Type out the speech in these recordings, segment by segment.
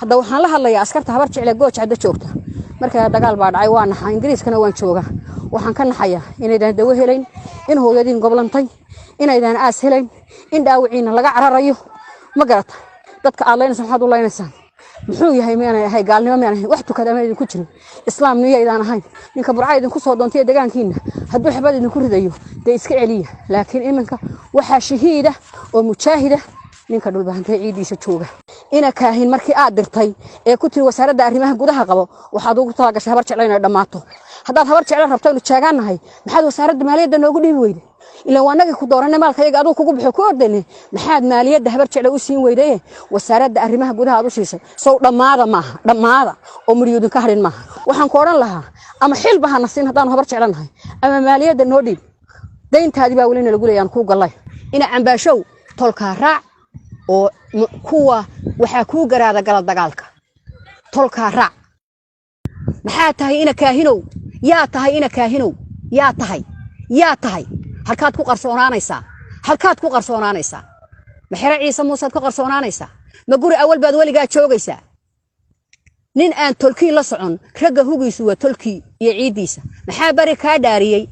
Hadda waxaan la hadlayaa askarta Habar Jecle Gooja hadda joogta. Markaa dagaal baa dhacay, waa naxa. Ingiriiskana waan jooga. Waxaan ka naxayaa inaydaan dawo helayn, in hooyadiin goblantay, inaydaan aas helayn, in dhaawiciina laga cararayo. Ma garata? Dadka aad laynaysa maxaad u laynaysaan? Muxuu yahay? Miyaanay ahay gaalnimo? Miyaan ahayn wax tukada ma idinku jirin? Islaam niyaydaan ahayn? Ninka Burca idinku soo doontay deegaankiina hadduu xabad idinku ridayo, dee iska celiya. Laakiin iminka waxaa shahiida oo mujaahida ninka Dhulbahantay ciidiisa jooga. Ina Kaahin markii aad dirtay ee ku tiri Wasaaradda Arrimaha Gudaha qabo, waxaad ugu talagashay Habar Jeclo inay dhammaato. Haddaad Habar Jeclo rabto inu jeegaannahay, maxaad Wasaaradda Maaliyadda noogu dhiibi weyday? Ilaan waa nagii ku dooranay, maalka yaga aduu kugu baxo ku ordayne. Maxaad maaliyadda Habar Jeclo u siin weydaye Wasaaradda Arrimaha Gudaha aad u siisay? Sow dhammaada maaha? Dhammaada oo muryuudin ka hadhin maaha. Waxaan ku odhan lahaa, ama xilba hana siin haddaanu Habar Jeclo nahay, ama maaliyadda noo dhiib. Dayntaadii baa welina lagu leeyaan kuu gallay. Ina Cambaashow, tolkaa raac oo kuwa waxaa kuu garaada gala dagaalka. Tolkaa raac. Maxaa tahay, ina Kaahinow? Yaa tahay, ina Kaahinow? Yaa tahay? Yaa tahay? Halkaad ku qarsoonaanaysaa? Halkaad ku qarsoonaanaysaa? Ma xero Ciise Muusead ku qarsoonaanaysaa? Ma guri awal baad weligaa joogaysaa? Nin aan tolkii la socon, ragga hugiisu waa tolkii iyo ciiddiisa. Maxaa bari kaa dhaariyey?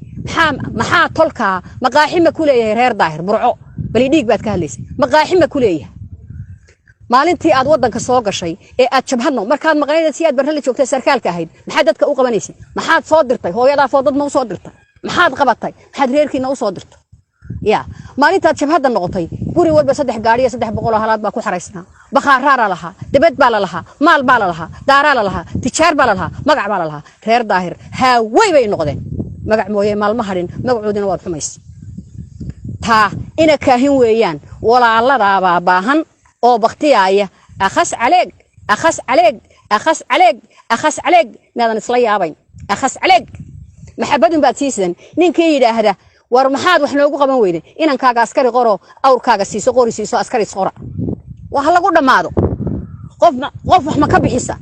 Maxaa tolkaa maqaaxi ma ku leeyahay reer Daahir Burco? Bali dhiig baad ka hadlaysay. Maqaaxi ma ku leeyahay? Maalintii aad waddanka soo gashay ee aad jabhadno markaad maqnayd, si aad barre la joogtay, sarkaalka ahayd, maxaad dadka u qabanaysay? Maxaad soo dirtay? Hooyadaa foodad ma u soo dirtay? Maxaad qabatay? Maxaad reerkiina u soo dirtay? Ya maalintaad jabhadda noqotay, guri walba 3 gaari iyo 300 oo halaad baa ku xaraysnaa. Bakhaaraara lahaa, debed baa la lahaa, maal baa la lahaa, daaraa la lahaa, tijaar baa la lahaa, magac baa la lahaa. Reer Daahir haawey bay noqdeen. Magac mooye maalma hadhin, magacoodina waad xumaysa. Taa ina Kaahin weeyaan. Walaaladaabaa baahan oo baktiyaaya. Akhas caleeg, akhas caleeg, akhas caleeg, akhas caleeg. Miyaadan isla yaabayn? Akhas caleeg. Maxabadun baad sii sidan. Ninkii yidhaahda, "War maxaad wax noogu qaban weyday?" Inankaaga askari qoro, awrkaaga siiso, qori siiso, askari isqora. Waa ha lagu dhammaado. Qof qof wax ma ka bixisa?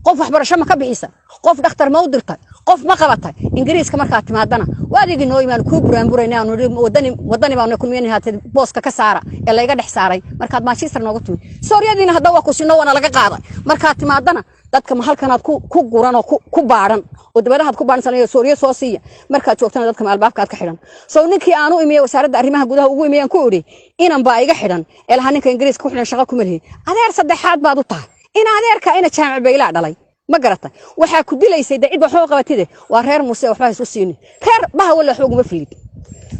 Qof waxbarasho ma ka bixisa? Qof dhakhtar ma u dirtay? Qof ma qabatay? Ingiriiska markaad timaadana waa adigii noo imaan kuu buraanburayna, aanu nidhi wadani, wadani baanu kulmiyan haatee booska ka saara ee layga dhex saaray. Markaad Manchester nooga timid, sooryadiina hadda waa ku sinno, waana laga qaaday. Markaad timaadana dadka ma halkanaad ku guran oo ku baadhan oo dabadahaad ku baadhan sooryo soo siiya. Markaad joogtana dadka ma albaabkaad ka xidhan? Sow ninkii aanu imiye Wasaaradda Arrimaha Gudaha ugu imiyaan ku idhi, inan baa iga xidhan ee lahaa ninka Ingiriiska ku xidhan shaqo kuma lihi. Adeer saddexaad baad u tahay in adeerka ina Jaamac Baylaa dhalay. Ma garatay? Waxaa ku dilaysay de cid waxba qabatide. Waa reer Muuse, waxba isu siinin. Reer baha walla waxba uguma filid.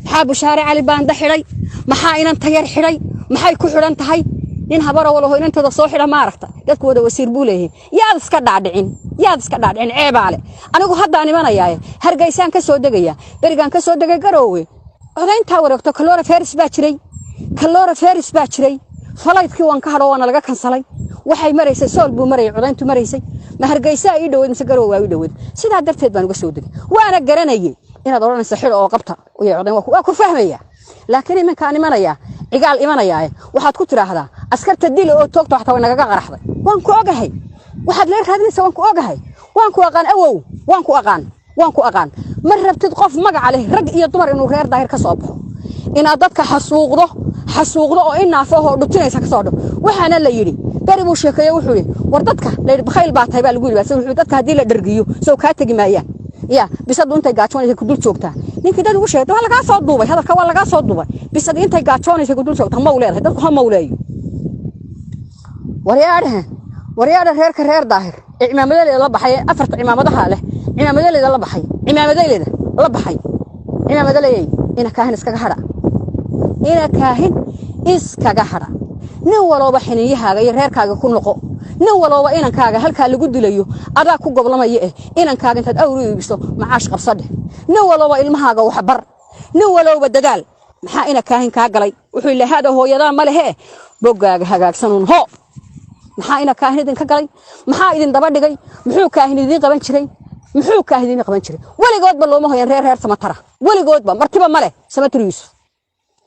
Maxaa Bushaare Cali Baanda xidhay? Maxaa inan tayar xidhay? Maxay ku xidhan tahay? Nin habara walaho inantada soo xidha ma aragta? Dadku wada wasiir buu leeyahay. Yaad iska dhaadhicin, yaad iska dhaadhicin. Ceebaale, anigu haddaan imanayaaye, Hargeysaan ka soo degaya. Berigaan ka soo degay Garoowe, codayntaa wareegto, coronavirus baa jiray, coronavirus baa jiray. Flight-kii waan ka hadho, waana laga kansalay. Waxay maraysay Sool buu marayay, codayntu maraysay. Ma Hargeysaa ii dhoweyd mise Garoowe waa ii dhoweyd? Sidaa darteed baan uga soo degay. Waana garanayay inaad odhanaysa xidho oo qabta iyo codayn. Waa ku fahmaya. Laakiin iminkaan imanayaa, Cigaal imanayaaye, waxaad ku tidhaahdaa askarta dila oo toogta. Waxtaa way nagaga qaraxday. Waan ku ogahay waxaad lee raadinaysaa. Waan ku ogahay, waan ku aqaan awow, waan ku aqaan, waan ku aqaan. Ma rabtid qof magaca leh, rag iyo dumar, inuu reer Daahir ka soo baxo. Inaad dadka xasuuqdo, xasuuqdo oo in naafahoo dhutinaysa ka soo dho. Waxaana la yidhi beri buu sheekeeye, wuxuu yidhi, war dadka la yidhi bakhayl baa tahay baa lagu yidhi. Wuxuu dadka haddii la dhargiyo sow kaa tegi maayaan? Ya bisadu intay gaajoonaysa ku dul joogtaa. Ninkii dad ugu sheegay waa lagaa soo duubay hadalka, waa lagaa soo duubay. Bisadu intay gaajoonaysa ku dul joogtaa ma u leedahay? Dadku ha mawleeyo. Waryaadhahan, waryaadha, reerka reer Daahir ee cimaamadadeeda la baxay, afarta cimaamadaha leh, cimaamadadeeda la baxay, cimaamadadeeda la baxay, cimaamada leeyay, ina Kaahin iskaga hadha, ina Kaahin iskaga hadha. Nin walooba xininyahaaga iyo reerkaaga ku noqo. Nin walooba inankaaga halkaa lagu dilayo adaa ku goblamaya eh. Inankaaga intaad awr u iibiso macaash qabsadheh. Nin walooba ilmahaaga waxbar. Nin walooba dadaal. Maxaa ina Kaahin kaa galay? Wuxuu lahaada hooyadaa ma lehe, boggaaga hagaagsanuun ho. Maxaa ina Kaahin idinka galay? Maxaa idin daba dhigay? Muxuu Kaahin idiin qaban jiray? Muxuu Kaahin idiin qaban jiray? Weligoodba looma hoyan reer reer Samatara. Weligoodba martiba ma leh Samatar Yuusuf.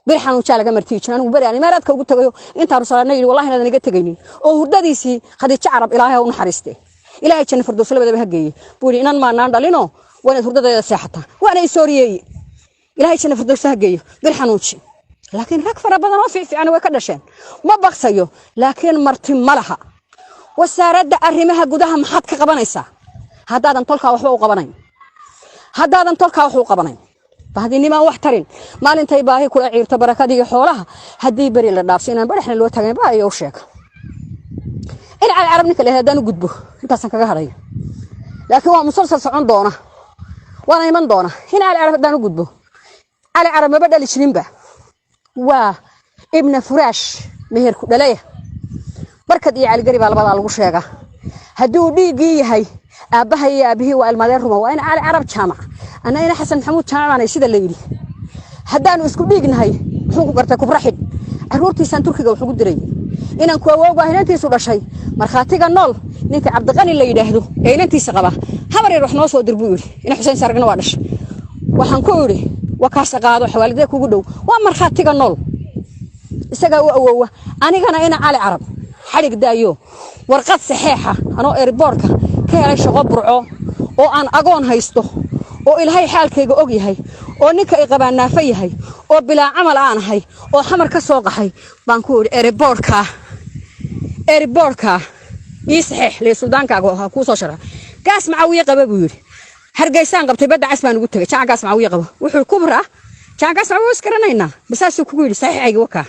Bir xanuunjaa laga martiyi jiray. Anigu beri aan Imaaraadka ugu tagayo, intaanu salaadna yidhi, "Wallahi inaadan iga tegaynin," oo hurdadiisii Khadiijo Carab, Ilaahay ha u naxariiste, Ilaahay janno firdows labadaba ha geeye, buu yidhi, "Inan maanaan dhalinoo waa inaad hurdadeeda seexataa." Waana isooriyeeye. Ilaahay janno firdows ha geeyo Bir Xanuunji. Laakiin rag fara badan oo fiicfiican way ka dhasheen. Ma baqsayo, laakiin marti ma laha. Wasaaradda arrimaha gudaha maxaad ka qabanaysaa haddaadan tolkaa waxba u qabanayn? Haddaadan tolkaa wax u qabanayn, bahdinimaan wax tarin. Maalintay baahi kula ciirto barakadii xoolaha, haddii beri la dhaafso, inaan badaxna loo tagayn ba ayou sheega. In Cali Carab ninka leeyahay haddaan u gudbo, intaasaan kaga hadhayo, laakiin waa musalsal socon doona, waana iman doona. In Cali Carab haddaan u gudbo, Cali Carab maba dhali jirinba, waa ibna furaash, meherku dhalaya. Barkad iyo Caligari baa labadaa lagu sheegaa. Haddii uu dhiiggii yahay, aabbaha iyo aabbihii waa ilmaadeen ruma, waa in Cali Carab Jaamac, anna ina Xasan Maxamuud Jaamac baanay, sida la yidhi. Haddaanu isku dhiignahay, muxuu ku gartay Kubra xidh? Carruurtiisaan Turkiga wax ugu diray. Inaan ku awowga inantiisu dhashay, markhaatiga nool, ninka Cabdiqani la yidhaahdo ee inantiisa qaba, "Habar yar, wax noo soo dir," buu yidhi. Ina Xuseen Saragna waa dhashay. Waxaan ku idhi, "Wakaasa, qaado xawaalidee kugu dhow." Waa markhaatiga nool, isagaa u awowa. Anigana ina Cali Carab xadhig daayo, warqad saxeexa anoo airportka ka helay shaqo Burco, oo aan agoon haysto, oo Ilaahay xaalkayga og yahay, oo ninka ay qabaan naafo yahay, oo bilaa camal aan ahay, oo Xamar ka soo qaxay, baan ku idhi, "Airportka ii saxeex lee, suldaankaaga ha kuu soo shara." "Gaas Macawiye qaba," buu yidhi. Hargeysaan qabtay, Badda Cas baan ugu tegay. Jacan Gaas Macawiye qaba, wuxuu Kubra Jacan Gaas Macawiye isgaranaynaa, basaasuu kugu yidhi. "Saxiixayga wakaa,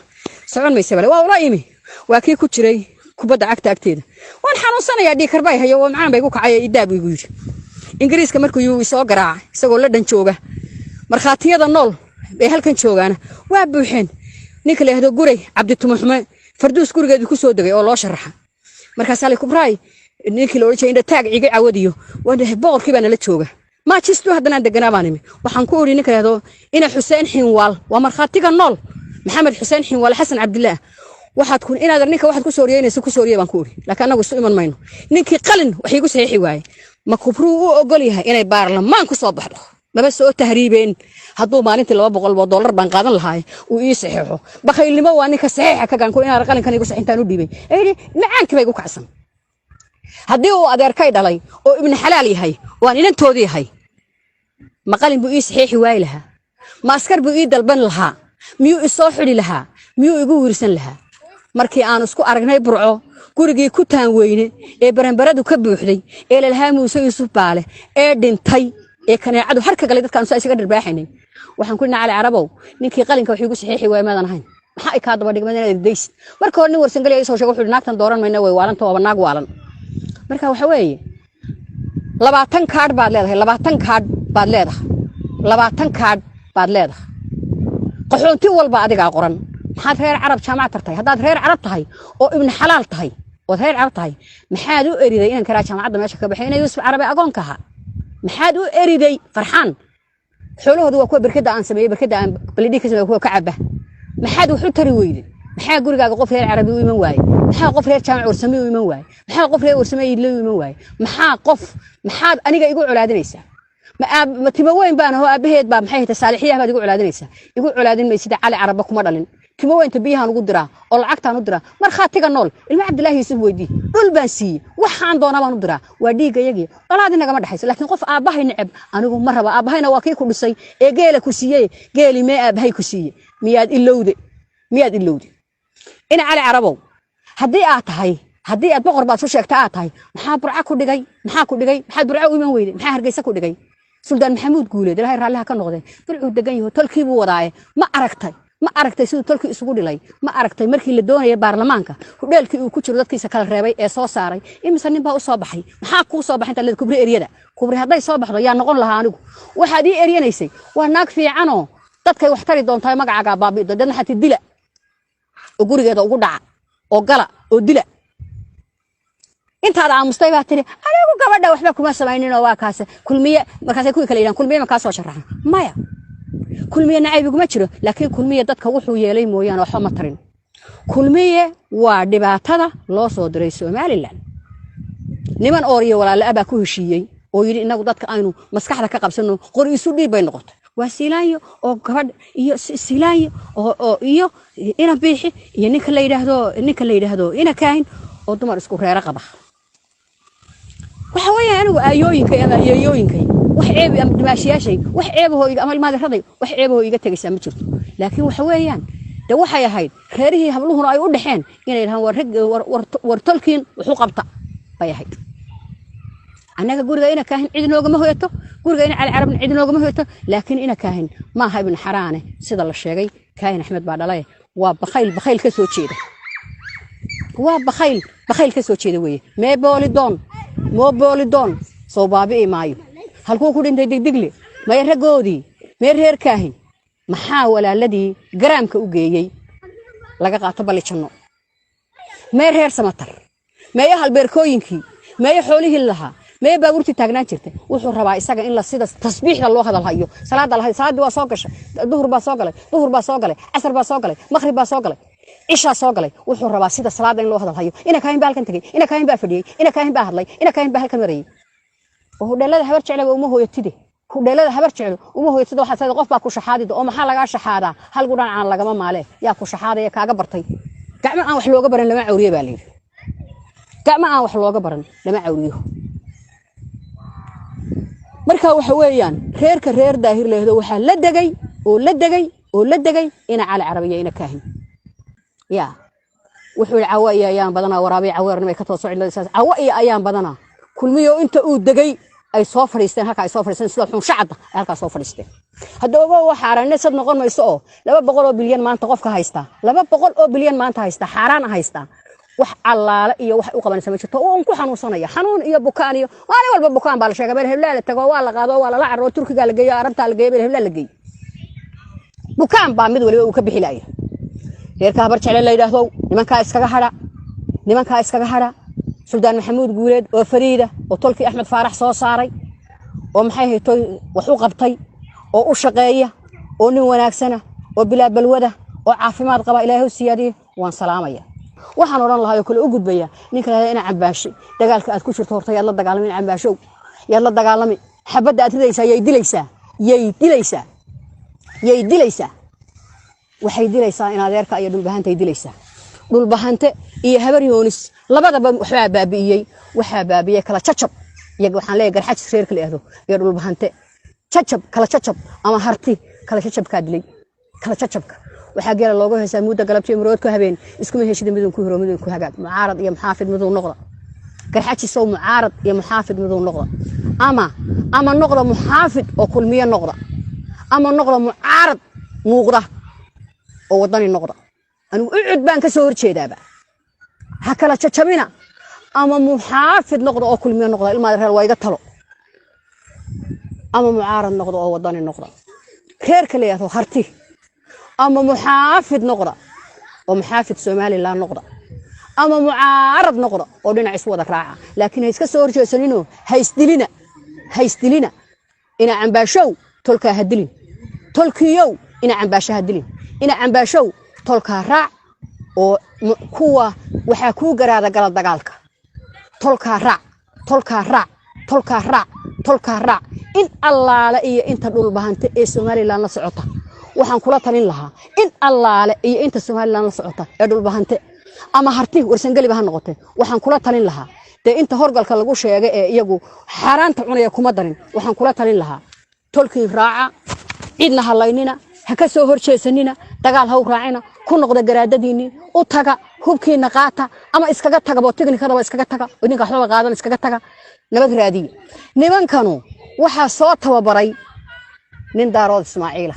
socon maysa." Bale waa ula imi, waa kii ku jiray kubadda cagta agteeda. "Waan xanuunsanayaa, dhiig karbay hayo oo macaan bay igu kacay, idaa," buu igu yidhi. Ingiriiska markuu yuu isoo garaacay isagoo la dhan jooga. Markhaatiyada nool ee halkan joogaana waa buuxeen. Ninka la yidhahdo Guray Cabditumuxume Farduus gurigeedu ku soo degay oo loo sharaxa. Markaasaa la Kubraay, ninkii la odhan jiray Indhataag Ciga Cawadiyo boqorkii baa nala jooga. Maajistu haddanaan deganaa baan imi. Waxaan ku idhi ninka la yidhahdo ina Xuseen Xinwaal, waa markhaatiga nool, Maxamed Xuseen Xinwaal Xasan Cabdillaah, "Waxaad ku inaad ninka waxaad ku sooriyeynayso ku sooriye," baan ku idhi, "laakiin annagu isu iman mayno." Ninkii qalin wax iigu saxiixi waaye, ma Kubruu u ogol yahay inay baarlamaan ku soo baxdo? Maba soo tahriibeen hadduu maalintii $200 baan qaadan lahaay uu ii saxiixo. Bakhaylnimo waa ninka saxiixa ka gaan ku inaad qalinkan igu saxintaan u dhiibay. Ee yidhi macaankii bay igu kacsan. Haddii uu adeerkay dhalay oo ibni xalaal yahay oo aan inantoodii yahay, ma qalin buu ii saxiixi waayi lahaa? Ma askar buu ii dalban lahaa? Miyuu isoo xidhi lahaa? Miyuu igu wiirsan lahaa? Markii aan isku aragnay Burco, gurigii ku taan weyne ee baranbaradu ka buuxday ee lalahaa Muuse Yuusuf Baale ee dhintay ee kaneecadu harka galay, dadkaan saa isaga dharbaaxaynay, waxaan ku nina, "Cali Carabow, ninkii qalinka wax iigu saxiixi waaya maadan ahayn. Maxaa ay kaa daba dhigmad inaad erdaysid?" Marka hore nin Warsangeli ay soo sheegay, wuxuu yidhi, "Naagtan dooran mayna, way waalanta, waaba naag waalan." Marka waxa weeye, 20 kaadh baad leedahay, 20 kaadh baad leedahay, 20 kaadh baad leedahay. Qaxoonti walba adigaa qoran. Maxaad reer Carab Jaamac tartay? Haddaad reer Carab tahay oo ibni xalaal tahay ood reer Carab tahay, maxaad u eriday inan karaa jaamacadda meesha ka baxay, ina Yuusuf Carabe agoonka ahaa? Maxaad u eriday Farxaan? Xoolahooda waa kuwa berkada aan sameeyey, berkada aan balidhii ka sameeyey, kuwa ka caba. Maxaad wax u tari weyday? Maxaa gurigaaga qof reer Carabi u iman waaye? Maxaa qof reer Jaamac Warsame u iman waaye? Maxaa qof reer Warsame Idle u iman waaye? Maxaa qof, maxaad aniga igu colaadinaysaa? Ma timo weyn baan aho aabaheed baa maxay hayta Saalixiyaha baad igu colaadinaysaa? Igu colaadin maysida. Cali Carabba kuma dhalin. Timo weynta biyahaan ugu diraa oo lacagtaan u diraa. Markhaatiga nool, ilma Cabdilaahi Yuusuf weydii, dhul baan siiyey, waxaan doonaa baan u diraa. Waa dhiigga yagii, colaadi nagama dhexayso. Laakiin qof aabbahay neceb anigu ma raba. Aabbahayna waa kii ku dhisay ee geela ku siiyey. Geeli mee aabbahay ku siiyey? Miyaad ilowde? Miyaad ilowde? Ina Cali Carabow, haddii aad tahay, haddii aad boqor baad su sheegta aad tahay, maxaa Burco ku dhigay? Maxaa ku dhigay? Maxaad Burco u iman weyday? Maxaa Hargeysa ku dhigay? Suldaan Maxamuud Guuleed, Ilaahay raalliha ka noqday, Burcuu degan yaho, tolkii buu wadaaye. Ma aragtay? Ma aragtay siduu tolkii isugu dhilay? Ma aragtay markii la doonaya baarlamaanka, hudheelkii uu ku jiro dadkiisa kala reebay ee soo saaray? Imise nin baa u soo baxay? Maxaa kuu soo baxay intaad leed Kubri eryada? Kubri hadday soo baxdo, yaa noqon lahaa anigu? Waxaad ii eryanaysay waa naag fiicanoo dadkay wax tari doontaa, magacaagaa baabi'do. Dadna xati dila oo gurigeeda ugu dhaca oo gala oo dila. Intaad aamustay baa tiri, "Anigu gabadha waxba kuma samayninoo waa kaase Kulmiye." Markaasay kuwii kale yidhahan, "Kulmiye ma kaa soo sharaxan?" Maya, Kulmiye nacayb iguma jiro, laakiin Kulmiye dadka wuxuu yeelay mooyaane waxba ma tarin. Kulmiye waa dhibaatada loo soo diray Somaliland. Niman ooriyo walaale ah baa ku heshiiyey oo yidhi, "Inagu dadka aynu maskaxda ka qabsano." Qori isu dhiib bay noqotay. Waa Siilaanyo oo gabadh iyo Siilaanyo oo iyo ina Biixi iyo ninka la yidhaahdo ina Kaahin oo dumar isku reero qaba. Waxa weeyaan, anigu aayooyinkay ama ayeeyooyinkay wax ceeb ama dhimaashiyaashay wax ceebahoo ama ilmaadiraday wax ceebahoo iga tegaysaa ma jirto. Laakiin waxa weeyaan, de waxay ahayd reerihii habluhuna ay u dhaxeen inay dhahaan, "War rag, war tolkiin wuxuu qabta." Bay ahayd. Annaga guriga ina Kaahin cid noogama hoyato, guriga ina Cali Carabna cid noogama hoyato. Laakiin ina Kaahin maaha ibn xaraane sida la sheegay. Kaahin Axmed baa dhalay. Waa bakhayl, bakhayl ka soo jeeda. Waa bakhayl, bakhayl ka soo jeeda weeye. Mee boolidoon moo boolidoon soo baabi'i maayo. Halkuu ku dhintay Digdigle? May raggoodii? Mee reer Kaahin? Maxaa walaaladii garaamka u geeyey laga qaato Ballijanno? Mee reer Samatar? Meeye halbeerkooyinkii? Meeye xoolihii lahaa? Mee baabuurtii taagnaan jirtay? Wuxuu rabaa isaga in la sida tasbiixda loo hadal hayo salaada la. Salaadii waa soo gashay, duhur baa soo galay, duhur baa soo galay, casar baa soo galay, maqrib baa soo galay, cishaa soo galay. Wuxuu rabaa sida salaada in loo hadal hayo. Ina Kaahin baa halkan tegey, ina Kaahin baa fadhiyey, ina Kaahin baa hadlay, ina Kaahin baa halkan marayay. Oo hudheelada Habar Jeclaba uma hooyatide, hudheelada Habar Jeclo uma hooyatide. Waxaa sada qof baa ku shaxaadida oo maxaa lagaa shaxaadaa? Hal gudhaan aan lagama maalee. Yaa ku shaxaadaya kaaga bartay? Gacmo aan wax looga baran lama cawriyo baa layidhi. Gacmo aan wax looga baran lama cawriyo. Marka waxa weeyaan, reerka reer Daahir leehdo waxaa la degay oo la degay oo la degay ina Cali Carabiya, ina Kaahin. Yaa wuxuu yidhi? Cawo iyo ayaan badanaa waraabiya caweernimay ka tooso cidladiisaas. Cawo iyo ayaan badanaa Kulmiyo inta uu degay ay soo fadhiisteen halka, ay soo fadhiisteen sida xunshacadda ay halkaa soo fadhiisteen. Hadda ogo, wax xaaraanne sad noqon mayso oo 200 oo bilyan maanta qofka haysta, 200 oo bilyan maanta haysta, xaaraan haysta, wax allaale iyo wax u qabanaysa ma jirto. Un ku xanuunsanaya xanuun iyo bukaan iyo maalin walba bukaan baa la sheega. Meel heblaa la tago, waa la qaado, waa lala carro, Turkigaa la geeyo, Arabtaa la geeyo, meel heblaa la geeyo. Bukaan baa mid waliba uu ka bixi laaya. Reerka Habar Jecle la yidhaahdo, nimankaa iskaga hadha, nimankaa iskaga hadha. Suldaan Maxamuud Guuleed oo fariida oo tolkii Axmed Faarax soo saaray oo maxay haytoy wax u qabtay oo u shaqeeya oo nin wanaagsana oo bilaa balwada oo caafimaad qaba, Ilaahay u siyaadiye, waan salaamaya. Waxaan odhan lahaa oo kale u gudbaya ninka lahada ina Cambaashe. Dagaalka aad ku jirto horta yaad la dagaalami? Ina Cambaashow, yaad la dagaalami? Xabadda aad ridaysaa yay dilaysaa? Yay dilaysaa? Yay dilaysaa? Waxay dilaysaa in adeerka iyo Dhulbahantay dilaysaa. Dhulbahante iyo Habar Yoonis labadaba waxbaa baabi'iyey. Waxaa baabi'iyey kala jajab. Iyaga waxaan leeyahay, Garxajis reerka la yidhaahdo iyo Dhulbahante jajab, kala jajab ama Harti kala jajabkaa dilay. Kala jajabka waxaa geela looga heesaa muddo galabtiyo muroodku habeen iskuma heshida. Midun ku hiro, midun ku hagaag. Mucaarad iyo muxaafid miduu noqda. Garxajisow, mucaarad iyo muxaafid miduu noqda. Ama noqda muxaafid oo Kulmiye noqda, ama noqda mucaarad muuqda oo Wadani noqda. Anigu UCID baan ka soo horjeedaaba. Ha kala jajabina. Ama muxaafid noqda oo Kulmiye noqda, ilmaada reer, waa iga talo. Ama mucaarad noqda oo Wadani noqda. Reerka la yidhahdo Harti, ama muxaafid noqda oo muxaafid Somaliland noqda, ama mucaarad noqda oo dhinac is wada raaca. Laakiin ha iska soo horjeesaninoo ha isdilina, ha isdilina. Ina Cambaashow, tolkaa ha dilin. Tolkiyow, ina Cambaasho ha dilin. Ina Cambaashow, tolkaa raac oo kuwa waxaa kuu garaada gala dagaalka. Tolkaa raac, tolkaa raac, tolkaa raac, tolkaa raac. In allaale iyo inta Dhulbahante ee Somaliland la socota waxaan kula talin lahaa, in allaale iyo inta Somaliland la socota ee Dhulbahante ama Harti Warsangeliba ha noqotee, waxaan kula talin lahaa, dee inta horgalka lagu sheegay ee iyagu xaaraanta cunaya kuma darin, waxaan kula talin lahaa tolkii raaca, cidna halaynina, ha ka soo horjeesanina, dagaal ha u raacina, ku noqda garaadadiinni, u taga, hubkiina qaata ama iskaga tagabo, tiknikadaba iskaga taga, idinka waxbaba qaadan, iskaga taga, nabad raadiya. Nimankanu waxaa soo tababaray nin Daarood Ismaaciila.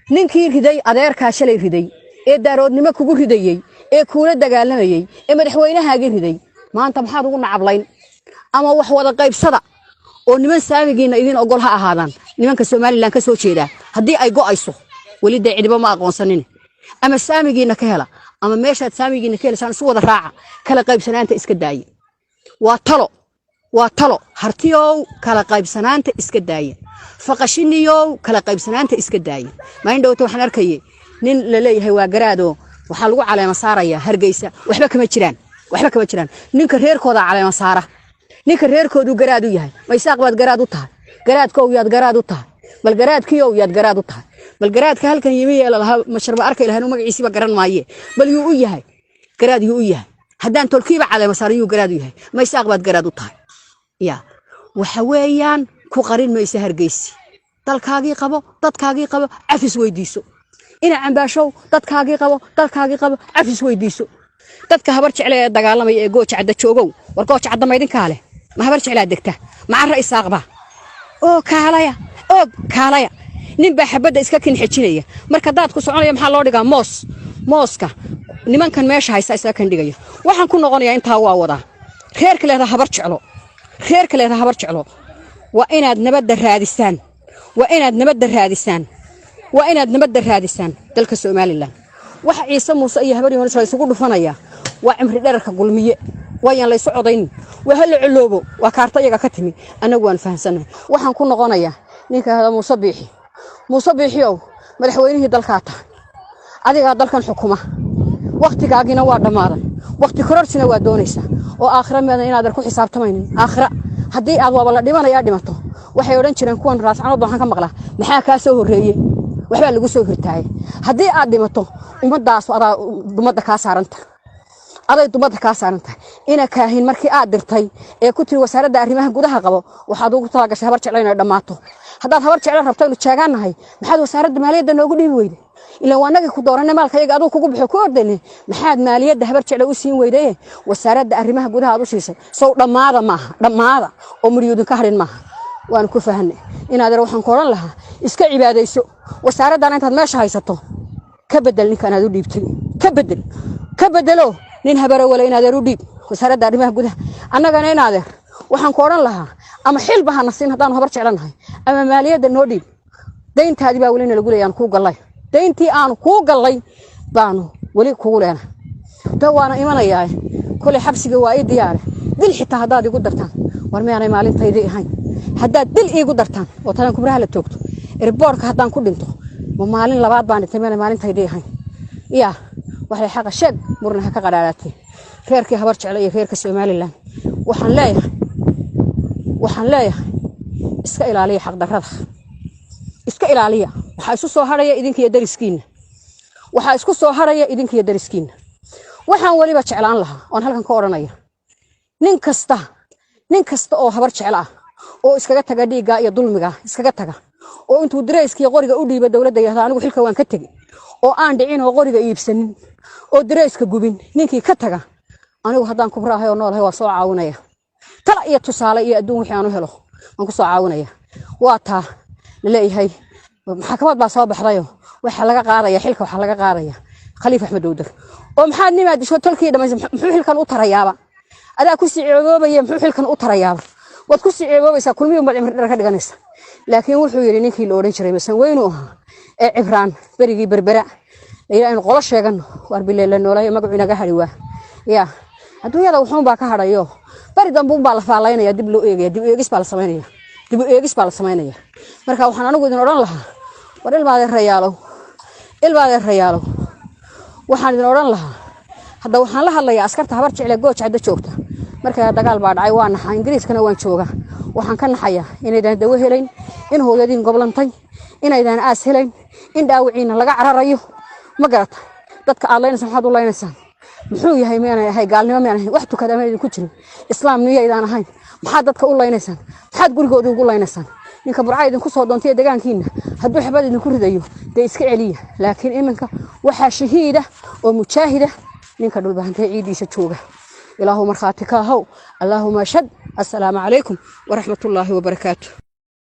Ninkii riday adeerkaa shalay riday ee Daaroodnimo kugu ridayey ee kuula dagaalamayey ee madaxweynahaagii riday, maanta maxaad ugu nacablayn? Ama wax wada qaybsada oo niman saamigiina idin ogol ha ahaadaan nimanka Somaliland ka soo jeedaa, haddii ay go'ayso weli dee cidiba ma aqoonsanin. Ama saamigiina ka hela, ama meeshaad saamigiina ka helaysaan isu wada raaca. Kala qaybsanaanta iska daaya. Waa talo, waa talo. Hartiyow, kala qaybsanaanta iska daaya. Faqashiniyow, kala qaybsanaanta iska daaya. Maalin dhowta waxaan arkayay nin la leeyahay waa garaado, waxaa lagu caleema saarayaa Hargeysa. Waxba kama jiraan, waxba kama jiraan. Ninka reerkooda caleema saara, ninka reerkoodu garaad u yahay. Maysaaq baad garaad u tahay? Garaadkow yaad garaad u tahay? Bal garaadkiyow yaad garaad u tahay? Bal garaadka halkan yimi ee lalahaa masharba arkay lahayn, magaciisiiba garan maaye, bal yuu u yahay garaad? Yuu u yahay haddaan tolkiiba caleema saaran? Yuu garaad u yahay? Maysaaq baad garaad u tahay? Ya waxa weeyaan, ku qarin maysa Hargeysi. Dalkaagii qabo, dadkaagii qabo, cafis weydiiso. Ina Cambaashow, dadkaagii qabo, dalkaagii qabo, cafis weydiiso. Dadka Habar Jecle ee dagaalamaya ee Gooja Cadda joogow, war Gooja Cadda maydinkaa leh? Ma Habar Jeclaa degta? Ma carra Isaaqba? Oo kaalaya, oo kaalaya. Nin baa xabadda iska kinxejinaya. Marka daadku soconaya maxaa loo dhigaa? Moos. Mooska nimankan meesha haysta isaga kan dhigaya. Waxaan ku noqonayaa, intaa waa wadaa, reerka leedaa Habar Jeclo, reerka leedaa Habar Jeclo, waa inaad nabadda raadisaan, waa inaad nabadda raadisaan, waa inaad nabadda raadisaan. Dalka Somaliland waxa Ciise Muuse iyo Habar Yoonis la isugu dhufanaya waa cimri dherarka Gulmiye. Waayaan laysu codaynin, waa hala coloobo, waa kaarta iyaga ka timi. Annagu waan fahansannahay. Waxaan ku noqonayaa ninka hada Muuse Biixi. Muuse Biixiow, madaxweynihii dalkaa tahay, adigaa dalkan xukuma, wakhtigaagina waa dhammaaday, wakhti kororsina waa doonaysaa. Oo aakhira meedan inaadan ku xisaabtamaynin? Aakhira haddii aad waaba la dhimanayaa dhimato, waxay odhan jireen kuwan Raascanood, waxaan ka maqlaa, maxaa kaa soo horreeyey? Waxbaa lagu soo hirtaayay. Haddii aad dhimato, ummaddaas adaa dumadda kaa saaranta, aday dumadda kaa saaran tahay. Ina Kaahin markii aad dirtay ee ku tiri wasaaradda arrimaha gudaha qabo, waxaad ugu talagashay Habar Jeclo inay dhammaato. Haddaad Habar Jeclo rabto inu jeegaannahay, maxaad wasaaradda maaliyadda noogu dhiibi weyday? Ilaan waa nagii ku dooranay, maalka iyaga aduu kugu baxo ku ordayne. Maxaad maaliyadda Habar Jeclo u siin weydaye wasaaradda arrimaha gudaha aad u siisay? Sow dhammaada maaha? Dhammaada oo muryuudin ka harin maaha. Waanu ku fahanay. Inaadeer, waxaan ku odhan lahaa iska cibaadayso. Wasaaraddan intaad meesha haysato ka bedel ninkan aad u dhiibtay, ka bedel, ka bedelo. Nin Habarawale inaadeer u dhiib wasaaradda arrimaha gudaha. Annagana inaadeer waxaan ku odhan lahaa, ama xilba hana siin haddaanu Habar jeclanahay, ama maaliyadda noo dhiib. Dayntaadii baa weli nalagu leeyahay, aan kuu gallay. Dayntii aanu kuu gallay baanu weli kugu leenahay. Da waana imanayaa kolay, xabsiga waa ii diyaare. Dil xitaa haddaad igu dartaan, war miyaanay maalintaydii ahayn? Haddaad dil iigu dartaan oo talan kubraha la toogto, airportka haddaan ku dhinto, ma maalin labaad baan dhintay? Miyaanay maalintaydii ahayn? Yaa waxay xaqa sheeg, murna ha ka qadhaadhaatee. Reerkii Habar Jeclo iyo reerka Somaliland waxaan leeyahay, waxaan leeyahay, iska ilaaliya xaqdarrada, iska ilaaliya. Waxaa isu soo harhaya idinkiyo dariskiinna, waxaa isku soo harhaya idinkiyo dariskiinna. Waxaan weliba jeclaan lahaa oon halkan ka odhanaya, nin kasta, nin kasta oo Habar Jeclo ah oo iskaga taga dhiigga iyo dulmiga iskaga taga, oo intuu dareyskiiyo qoriga u dhiiba dowladda yahda anigu xilka waan ka tegi, oo aan dhicin oo qoriga iibsanin oo dareyska gubin, ninkii ka taga, anigu haddaan Kubraahay oo noolahay waa soo caawinaya. Tala iyo tusaale iyo adduun wixii aan u helo waan ku soo caawinaya. Waa taa laleeyahay maxkamad baa soo baxdayo, waxaa laga qaadaya xilka, waxaa laga qaadaya Khaliif Axmed Owdar. Oo maxaad nimaa disho tolkii dhamaysa? Muxuu xilkan u tarayaaba? Adaa kusii ceeboobaya. Muxuu xilkan u tarayaaba? Waad kusii ceeboobaysaa, Kulmiyun baad cimri dheer ka dhiganaysa. Laakiin wuxuu yidhi ninkii la odhan jiray Masan weynu ahaa ee Cibraan berigii Berbera layidhi, aynu qolo sheegano, waar bileela noolayo, magacu inaga hadhi waa ya adduunyada wuxuun baa ka hadhayo. Bari dambe unbaa la faalaynaya, dib loo eegaya, dib u eegis baa la samaynaya, dib u eegis baa la samaynaya. Marka waxaan anigu idin odhan lahaa, war ilmaadeerayaalow, ilmaadeerayaalow, waxaan idin odhan lahaa hadda, waxaan la hadlayaa askarta Habar Jecle Gooja Cadda joogta. Markaa dagaal baa dhacay, waa naxa. Ingiriiskana waan jooga. Waxaan ka naxayaa inaydaan dawo helayn, in hooyadiin goblantay, inaydaan aas helayn, in dhaawiciina laga cararayo. Ma garata? Dadka aad laynaysaan maxaad u laynaysaan? Muxuu yahay? Miyaanay ahay gaalnimo? Miyaan ahayn wax tukada? Ma idinku jirin islaam? Miyaydaan ahayn? Maxaad dadka u laynaysaan? Maxaad gurigoodii ugu laynaysaan? Ninka Burca idinku soo doontay deegaankiina hadduu xabad idinku ridayo, dee iska celiya. Laakiin iminka waxaa shahiida oo mujaahida ninka Dhulbahantay ciidiisa jooga. Ilaahu markhaati ka ahow. Allaahuma shad. Assalaamu calaykum waraxmatullaahi wabarakaatu.